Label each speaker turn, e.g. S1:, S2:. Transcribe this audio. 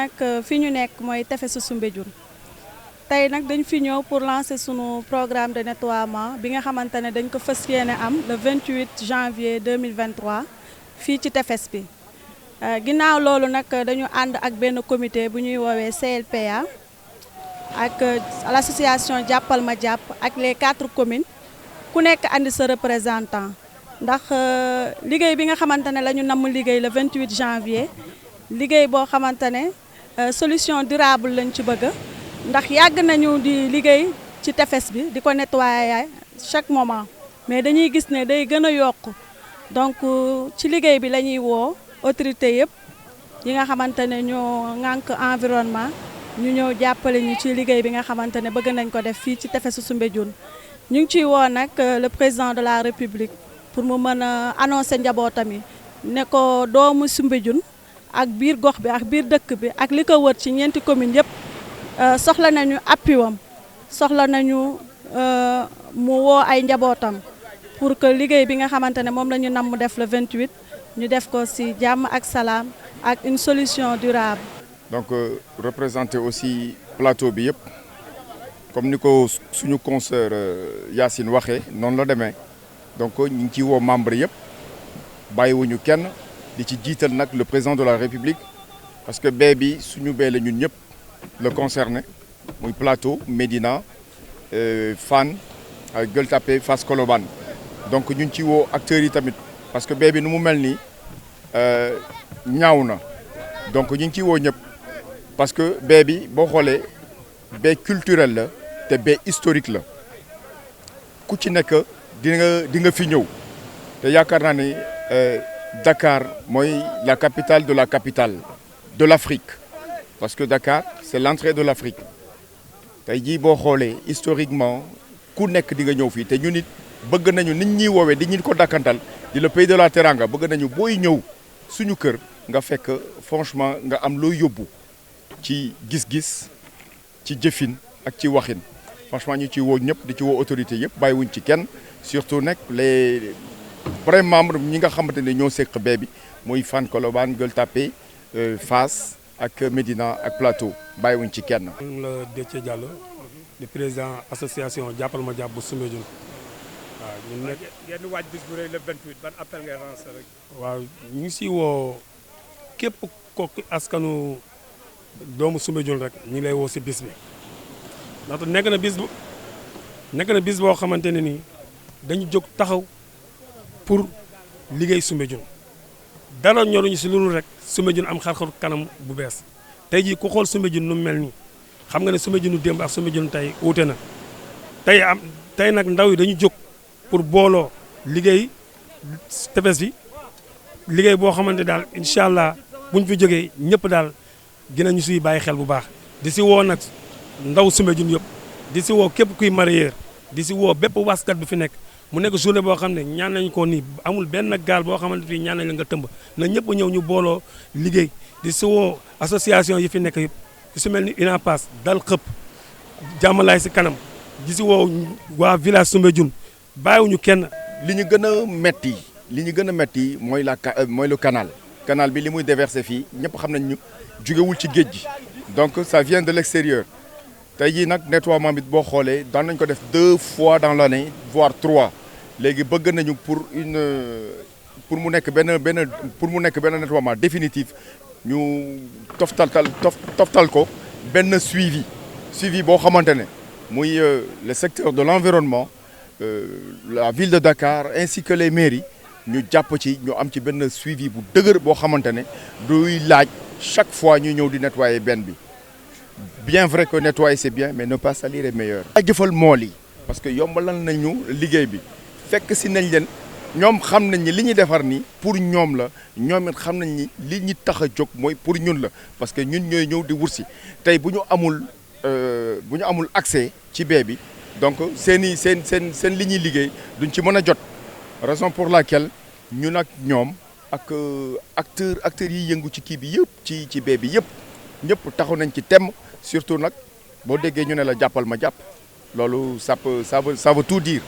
S1: nag fi ñu nekk mooy tefesu Soumbédioune tey nag dañ fi ñëw pour lancer sunu programme de nettoiement bi nga xamante ne dañ ko fas yéene am le 28 janvier 2023 fii ci tefes bi ginnaaw loolu nag dañu ànd ak benn comité bu ñuy woowee CLPA ak l'association Jàppal Ma Jàpp ak les 4 communes ku nekk andi sa représentant ndax liggéey bi nga xamante ne la ñu namm liggéey le 28 janvier liggéey boo xamante ne solution durable lañ ci bëgg ndax yàgg nañu di liggéey ci tefes bi di ko nettoyer chaque moment mais dañuy gis ne day gën a yokk donc ci liggéey bi la ñuy woo autorité yëpp yi nga xamante ne ñoo ŋànk environnement ñu ñëw jàppale ñu ci liggéey bi nga xamante ne bëgg nañ ko def fii ci tefesu Soumbédioune ñu ngi ciy woo nag le président de la République pour mu mën a annoncer njabootam yi ne ko doomu Soumbédioune ak biir gox bi ak biir dëkk bi ak li ko wër ci ñeenti commune yëpp soxla nañu appui wam soxla nañu mu woo ay njabootam pour que liggéey bi nga xamante ne moom la ñu namm def le 28 ñu def ko ci jàmm ak salaam ak une solution durable.
S2: donc représenter aussi plateau bi yëpp comme ni ko suñu consoeur Yacine waxee noonu la demee donc ñu ngi ciy woo membre yëpp bàyyiwuñu kenn di ci jiital nag le président de la République parce que bee bi suñu bee la ñun ñëpp le concerné muy plateau Médina Fann ak Gueule Tapée Fass Colobane donc ñu ngi ci woo acteurs yi tamit parce que bee bi nu mu mel nii ñaaw na donc ñu ngi ciy woo ñëpp parce que bee bi boo xoolee bee culturel la te bee historique la ku ci nekk di nga fi ñëw te yaakaar naa ni Dakar mooy la capitale de l'Afrique parce que Dakar c'est l'entrée de l'Afrique tey jii boo xoolee historiquement ku nekk di nga ñëw fii te ñu nit bëgg nañu nit ñi woowee di ñu ko dakkantal di le pays de la Teranga bëgg nañu booy ñëw suñu kër nga fekk franchement nga am loo yóbbu ci gis-gis ci jëfin ak ci waxin franchement ñu ci woo ñëpp di ci woo autorité yëpp bàyyiwuñ ci kenn surtout nag les vrais membres ñi nga xamante ne ñoo seq bee bi muy Fann Colobane Gueule Tapée Fass ak Médina ak Plateau bàyyiwuñ ci kenn.
S3: man la Déthié Diallo di président association Jàppal Ma Jàpp bu Soumbédioune waaw ñun nag
S4: ngeen waaj bis bu rëy le 28 ban appel ngay lancer rek.
S3: waaw ñu ngi si woo képp kooku askanu doomu Soumbédioune rek ñu ngi lay woo si bis bi ndaxte nekk na bis boo xamante ne nii dañu jóg taxaw pour liggéey Soumbédioune dara ñoruñu si loolu rek Soumbédioune am xar kanam bu bees tey jii ku xool Soumbédioune nu mu mel nii xam nga ne Soumbédioune démb ak Soumbédioune tey wuute na tey nag ndaw yi dañu jóg pour booloo liggéey tefes bi liggéey boo xamante daal incha allah buñ fi jógee ñëpp daal dinañu siy bàyyi xel bu baax di si woo nag ndaw Soumbédioune yëpp di si woo képp kuy mareyeur di si woo bépp waskat bi fi nekk mu nekk journée boo xam ne ñaan nañ ko nii amul benn gaal boo xamante ni ñaan nañ la nga tëmb na ñëpp ñëw ñu booloo liggéey di si woo association yi fi nekk yëpp di si mel ni UNAPAS dal xëpp jàmmalaay si kanam di si woo waa village Soumbédioune bàyyiwuñu kenn.
S2: li ñu gën a metti mooy mooy le canal bi li muy déverser fii ñëpp xam nañ ñu jugewul ci géej gi donc ça vient de l'extérieur tey jii nag nettoiement bi boo xoolee daan nañ ko def 2 fois dans l'année voire 3 léegi bëgg nañu pour mu nekk benn nettoiement définitif ñu toftal ko benn suivi boo xamante ne muy le secteur de l'environnement la ville de Dakar ainsi que les mairies ñu jàpp ci ñu am ci benn suivi bu dëgër boo xamante ne duy laaj chaque fois ñu ñëw di nettoyer benn bi bien vrai que nettoyer c'est bien mais ne pas salir est meilleur. jëfal mool yi parce que yombalal nañu liggéey bi fekk si nañ leen ñoom xam nañ ni li ñuy defar nii pour ñoom la ñoom it xam nañ ni li ñu tax a jóg mooy pour ñun la parce que ñun ñooy ñëw di wursi tey bu ñu amul accès ci bee bi donc seen li ñuy liggéey duñ ci mën a jot raison pour laquelle ñun ak ñoom ak acteurs yi yëngu ci kii bi yëpp ci bee bi yëpp ñëpp taxaw nañ ci temm surtout nag boo déggee ñu ne la jàppal ma jàpp loolu ça veut tout dire